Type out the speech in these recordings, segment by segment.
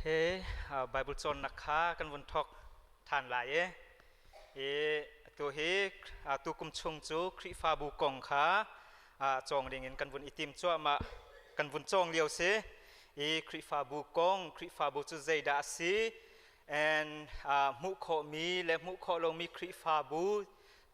Okay, Bible cawnnak kha kan vun thawk than lai i. I tu hi tu kum chung cu Khrihfabu kong kha cawng ding in kan vun i tim cuahmah kan vun cawng lio si. I Khrihfabu kong, Khrihfabu cu zeidah a si, and hmuh khawhmi le hmuh khawh lomi Khrihfabu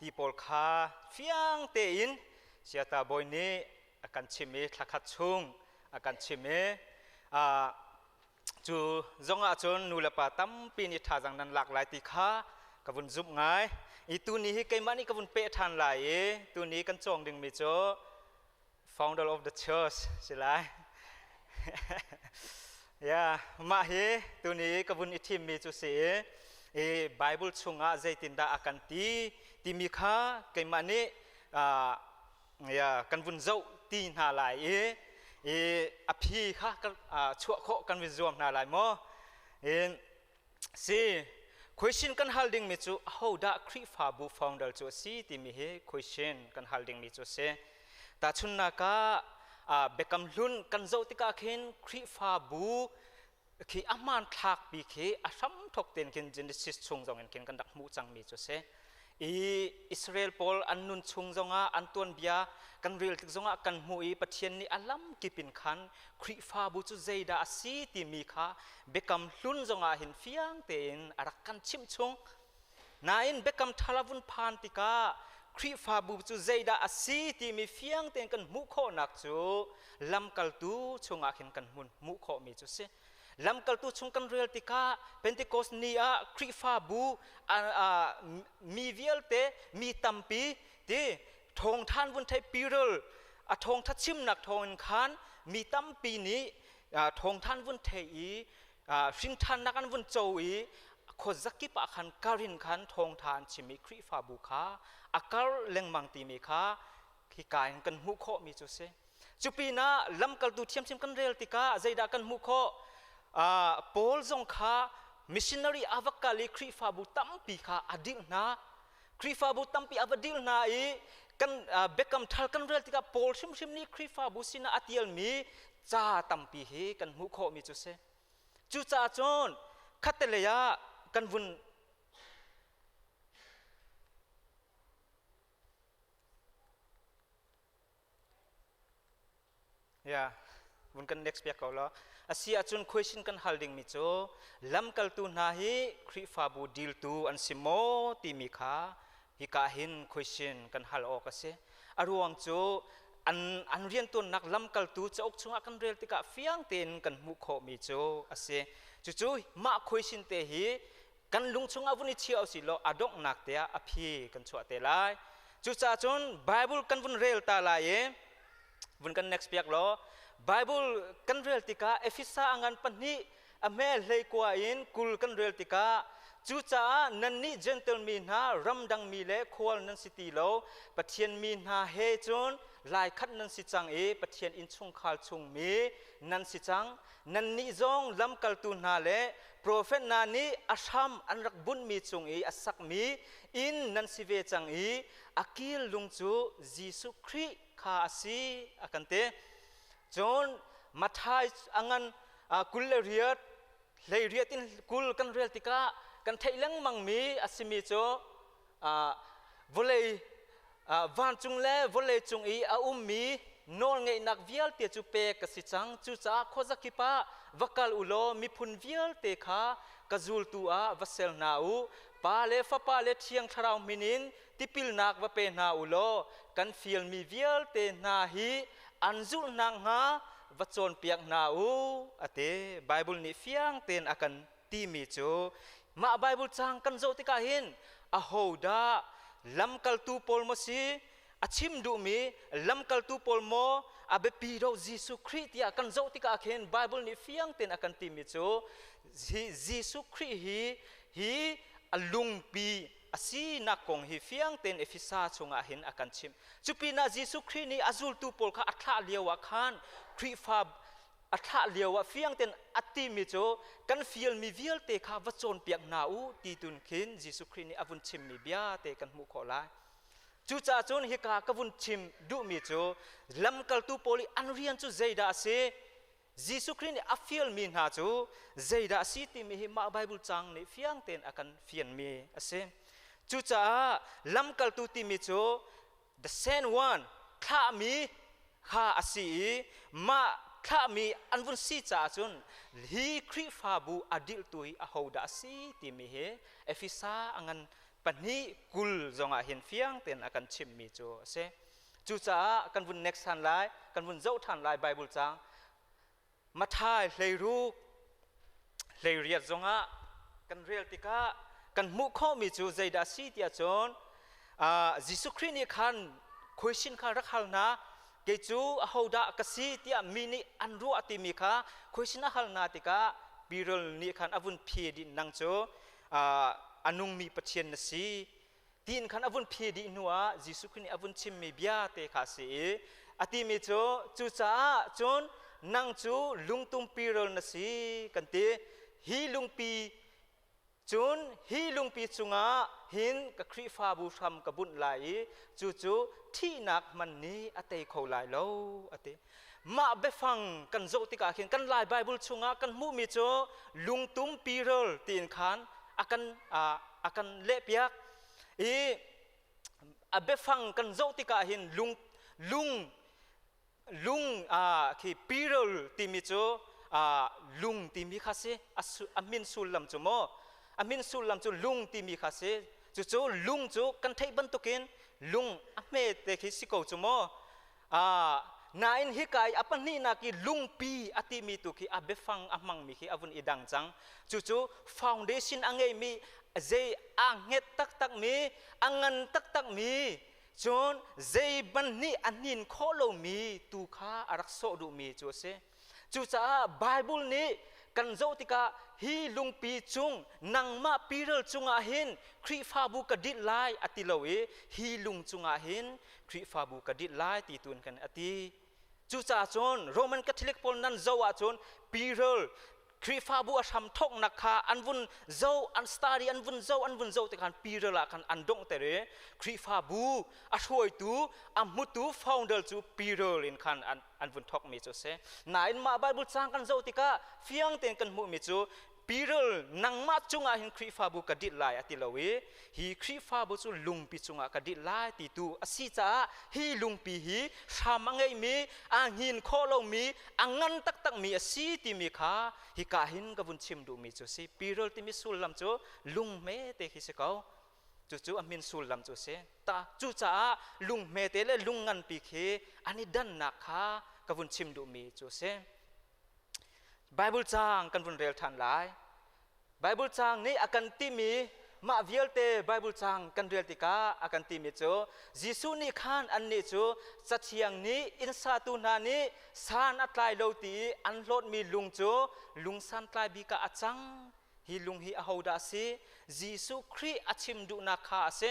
ti pawl kha fiang tein Siata Bawi nih a kan chim i thlakhat chung a kan chim i cu zong ah cun nu le pa tampi nih thazang nan lak lai ti kha ka vun zumh ngai i tuni hi keimah nih ka vun peh ṭhan lai i tuni kan cawng dingmi cu founder of the church si lai. Yeah, mah hi tuni ka vun i thimmi cu si i Bible chungah zeitindah a kan ti timi kha keimah nih kan vun zoh ti hna lai i a phi kha chuah khawh kan vun zuam hna lai maw. Si question kan hal dingmi cu ahodah Khrihfabu founder cu a si timi hi question kan hal dingmi cu a si. Tahchunhnak ah Biakam Hlun kan zoh tikah khin Khrihfabu khi a hmanthlak pi khi a hramthok tein khin Genesis chung zong in khin kan rak hmuh cangmi cu a si. I Israel pawl an nun chung zongah an tuanbia kan rel tik zongah kan hmuh i Pathian nih a lamkip in khan Khrihfabu cu zeidah a si timi kha Biakam Hlun zongah hin fiang tein a rak kan chimh chung. Nain Biakam Thar a vun phan tikah Khrihfabu cu zeidah a si timi fiang tein kan hmuh khawhnak cu lamkaltu chungah khin kan hmuh khawhmi cu a si. Lamkaltu chung kan rel tikah Pentecost ni ah Khrihfabu mi vialte mi tampi ti thawngthan vun theih piral a thawngtha chimnak thawngin khan mi tampi nih thawngthan vun thei i hrinthannak an vun co i khuazakip ah khan karin khan thawngtha an chim i Khrihfabu kha a kar lengmang timi kha hika in kan hmuh khawhmi cu si. Cupinah lamkaltu ṭhiamṭhiam kan rel tikah zeidah kan hmuh khawh? Paul zong kha missionary a va kal i Khrihfabu tampi kha a dirh hna. Khrihfabu tampi a va dirh hna i kan biakam thar kan rel tikah Paul hrimhrim nih Khrihfabu sinah a tialmi ca tampi hi kan hmuh khawhmi cu si. Cucaah cun khattelei ah kan vun Yeah, vun kan next piak ko law. Asi ahcun question kan hal dingmi cu lamkaltu hna hi Khrihfabu diltu an si maw timi kha hika hin question kan hal awk a si. A ruang cu an an riantuannak lamkaltu cauk chungah kan rel tikah fiang tein kan hmuh khawhmi cu a si. Cucu mah question te hi kan lung chungah vun i chia usih law a donghnak te ah a phi kan chuah te lai. Cucaah cun Bible kan vun rel ta lai i vun kan next piak law Bible kan rel tikah Efesa a ngan pahnih a hme hlei kua in 20 kan rel tikah, cucaah nannih Gentle mi hna, ramdang mi le khual nan si ti lo, Pathian mi hna he cun laikhat nan si cang i Pathian innchungkhar chungmi nan si cang. Nannih zong lamkaltu hna le profet hna nih a hram an rak bunhmi cung i a sakmi inn nan si ve cang i a kil lung cu Jesuh Khrih kha a si, a kan ti. Cun Matthai a ngan 28 18 in 20 kan rel tikah kan theih lengmangmi a simi cu vawlei vancung le vawlei cung i a ummi nawlngeihnak vialte cu pek ka si cang. Cucaah khuazakip ah va kal u law miphun vialte kha ka zultu ah va sel hna u. Pa le Fapa le Thiang Thlarau min in tipilnak va pe hna u law kan fialmi vialte hna hi an zulh hna hnga va cawnpiak hna u, a ti. Bible nih fiang tein a kan timi cu mah Bible caang kan zoh tikah hin ahodah lamkaltu pawl maw si a chim duhmi, lamkaltu pawl maw a biapi do Jesuh Khrih tiah kan zoh tikah khin Bible nih fiang tein a kan timi cu Jesuh Khrih hi a lungpi a sinak kong hi fiang tein Efesa chungah hin a kan chimh. Cupinah Jesuh Khrih nih a zultu pawl kha a thlah lio ah khan Khrihfa a thlah lio ah fiang tein a timi cu kan fialmi vialte kha va cawnpiak hna u ti tun khin Jesuh Khrih nih a vun chimmi bia te kan hmuh khawh lai. Cucaah cun hika ka vun chim duhmi cu lamkaltu pawl i an rian cu zeidah a si? Jesuh Khrih nih a fialmi hna cu zeidah a si timi hi mah Bible cang nih fiang tein a kan fianmi a si. Cucaah lamkaltu timi cu the sent one thlahmi kha a si i mah thlahmi an vun si caah cun hi Khrihfabu a dilhtu hi ahodah a si timi hi Efesa a ngan 2:20 zongah hin fiang tein a kan chimmi cu a si. Cucaah kan vun next than lai, kan vun zoh than lai Bible cang. Mathai 16 18 zongah kan rel tikah kan hmuh khawhmi cu zeidah a si tiah cun Jesuh Khrih nih khan question kha rak hal hna kei cu ahodah ka si tiah mi nih an ruah timi kha question a hal hna tikah Peter nih khan a vun phi dih nang cu a nungmi Pathian na si tiin khan a vun phi dih hnuah Jesuh Khrih nih a vun chimmi bia te kha a si i a timi cu cucaah cun nang cu lungtum piral na si kan ti. Hi lungpi cun hi lungpi cungah hin ka Khrihfabu hram ka bunh lai i cucu thihnak hman nih a tei kho lai lo a ti. Mah biafang kan zoh tikah khin kan Lai Bible chungah kan hmuhmi cu lungtum piral tiin khan a kan a kan lehpiak i a biafang kan zoh tikah hin lung lung lung khi piral timi cu lung timi kha si a min sullam cu maw a min sullam cu lung timi kha si. Cucu lung cu kan theih bantukin lung a hme te khi si ko cu maw. Nain hika i a pahnihnak i lungpi a timi tu khi a biafang a hmangmi khi a vun i dang cang. Cucu foundation a ngeimi, zei aa hnget taktakmi, a ngan taktakmi, cun zei ban nih a hnin khawh lomi tu kha a rak sawh duhmi cu a si. Cucaah Bible nih kan zoh tikah hi lungpi cung nangmah piral cungah hin Khrihfabu ka dinh lai a ti lo i hi lung cungah hin Khrihfabu ka dinh lai ti tu in kan a ti. Cucaah cun Roman Catholic pawl nan zoh ahcun piral Khrihfabu a hram thawknak kha an vun zoh, an study an vun zoh, an vun zoh tikhan piral ah khan an donghter i Khrihfabu a hruaitu, a hmutu founder cu piral in khan an, an vun thawkmi cu a si. Nain mah Bible cang kan zoh tikah fiang tein kan hmuhmi cu Piral nangmah cungah hin Khrihfabu ka dinh lai a ti lo i hi Khrihfabu cu lungpi cungah ka dinh lai ti tu a si caah hi lungpi hi hram a ngeimi, aa hnin khawh lomi, a ngan taktakmi a si timi kha hika hin ka vun chim duhmi cu a si. Piral timi sullam cu lung hmete khi si ko. Cucu a min sullam cu a si. Ta cucaah lung hmete le lung nganpi khi an i dannak kha ka vun chim duhmi cu a si. Bible caang kan vun rel ṭhan lai. Bible caang nih a kan timi mah vialte Bible caang kan rel tikah a kan timi cu Jesuh nih khan annih cu Cathiang nih inn satu hna nih san a tlai lo ti i an hlawtmi lung cu lung santlai bik ah a cang. Hi lung hi ahodah a si? Jesuh Khrih a chim duhnak kha a si.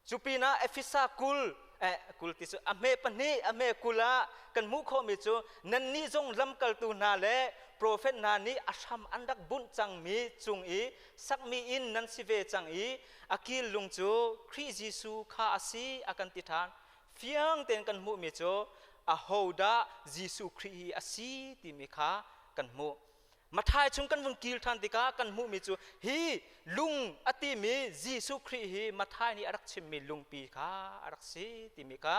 Cu pinah Efesa 20 eh, 20 ti cu a hme pahnih a hme 20 ah kan hmuh khawhmi cu nannih zong lamkaltu hna le profet hna nih a hram an rak bunh cangmi cung i sakmi inn nan si ve cang i a kil lung cu Khrih Jesuh kha a si a kan ti ṭhan. Fiang tein kan hmuhmi cu ahodah Jesuh Khrih hi a si timi kha kan hmuh. Mathai chung kan vun kil ṭhan tikah kan hmuhmi cu hi lung a timi Jesuh Khrih hi Mathai nih a rak chimmi lungpi kha a rak si timi kha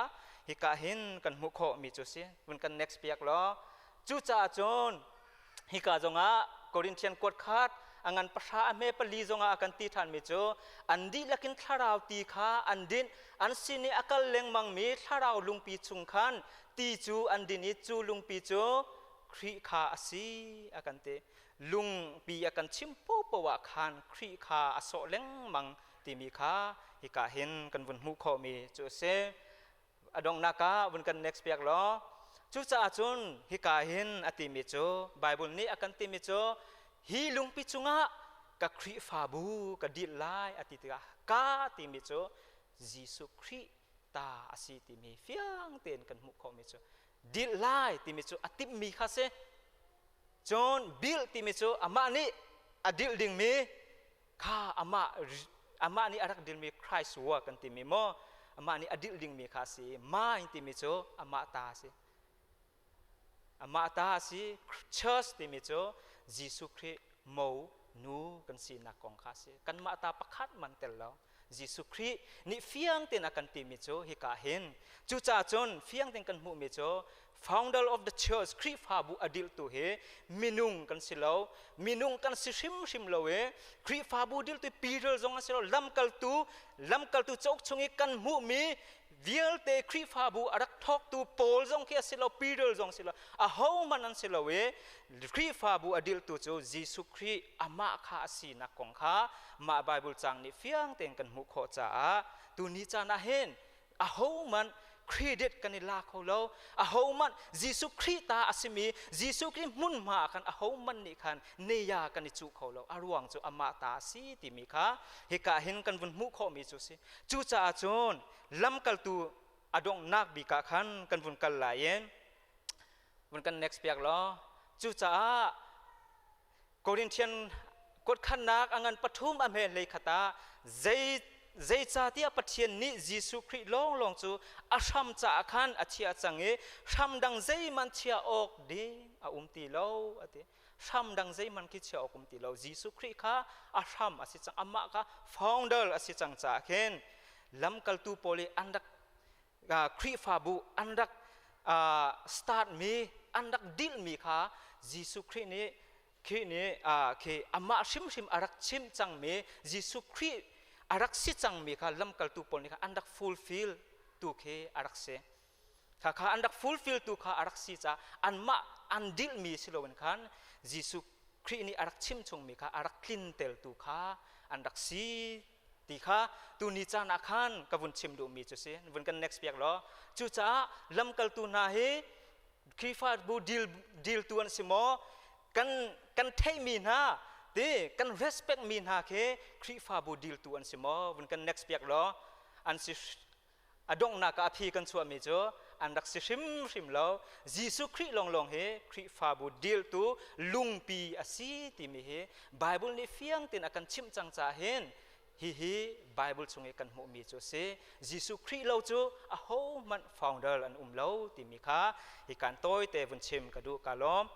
hika hin kan hmuh khawhmi cu a si. Vun kan next piak law. Cucaah cun hika zongah Corinthian kuat khat a ngan pahra a hme pali zongah a kan ti ṭhanmi cu an dihlak in thlarau ti kha an dinh, an sin i a kal lengmangmi thlarau lungpi chung khan ti cu an din i cu lungpi cu Khrih kha a si a kan ti. Lungpi a kan chim popoh ah khan Khrih kha a sawh lengmang timi kha hika hin kan vun hmuh khawhmi cu a si. A donghnak ah vun kan next piak law. Cucaah cun hika hin a timi cu Bible nih a kan timi cu hi lungpi cungah ka Khrihfabu ka dil lai a ti tikah ka timi cu Jesuh Khrih ta a si timi fiang tein kan hmuh khawhmi cu dilh lai timi cu a timhmi kha si. Cun bilh timi cu amah nih a dilh dingmi kha amah amah nih a rak dilmi Christ work kan timi maw amah nih a dilh dingmi kha a si. Mine timi cu amah ta a si. Amah ta a si. Church timi cu Jesuh Khrih mo nu kan sinak kong kha a si. Kanmah ta pakhat man tel lo. Jesuh Khrih nih fiang tein a kan timi cu hika hin. Cucaah cun fiang tein kan hmuhmi cu founder of the church, Khrihfabu a diltu hi minung kan si lo. Minung kan si hrimhrim lo i Khrihfabu diltu Peter zong an si lo. Lamkaltu cauk chung i kan hmuhmi vialte Khrihfabu a rak thawktu Paul zong khi a si lo, Peter zong si lo, ahohmanh an si lo i Khrihfabu a diltu cu Jesuh Khrih amah kha a sinak kong kha mah Bible caang nih fiang tein kan hmuh khawh caah tuni caan ah hin ahohmanh credit kan i la kho lo. Ahohmanh Jesuh Khrih ta a simi Jesuh Khrih hmunhma ah khan ahohmanh nih khan neya kan i cuh kho lo. A ruang cu amah ta a si timi kha hika hin kan vun hmuh khawhmi cu a si. Cucaah cun lamkaltu a donghnak bik ah khan kan vun kal lai i vun kan next piak law. Cucaah Corinthian kuatkhannak a ngan pathum a hme hlei khat ah zei zeicahtiah Pathian nih Jesuh Khrih lawnglawng cu a hram caah khan a chiah cang i hram dang zeihmanh chiah awk ding a um ti lo, a ti. Hram dang zeihmanh khi chiah awk um ti lo. Jesuh Khrih kha a hram a si cang, amah kha founder a si cang caah khin lamkaltu pawl i an rak Khrihfabu an rak start mi, an rak dilh mi kha Jesuh Khrih nih Khrih nih khi amah hrimhrim a rak chimh cangmi, Jesuh Khrih a rak si cangmi kha lamkaltu pawl nih khan an rak fulfill tu khi a rak si. Kha kha an rak fulfill tu kha a rak si caah anmah an dilhmi si loin khan Jesuh Khrih nih a rak chim chungmi kha a rak tlintel tu kha an rak si ti kha tuni caan ah khan ka vun chim duhmi cu si. Vun kan next piak law. Cucaah lamkaltu hna hi Khrihfabu deal tu an si maw, kan theihmi hna ti kan respect mi hna khi Khrihfabu deal tu an si maw? Vun kan next piak law. An si. A donghnak ah a phi kan chuahmi cu an rak si hrimhrim lo. Jesuh Khrih lawnglawng hi Khrihfabu diltu lungpi a si timi hi Bible nih fiang tein a kan chimh cang caah hin hihi Bible chung i kan hmuhmi cu a si. Jesuh Khrih lo cu ahohmanh founder an um lo timi kha hi kan tawite vun chim ka duh. Ka lawm.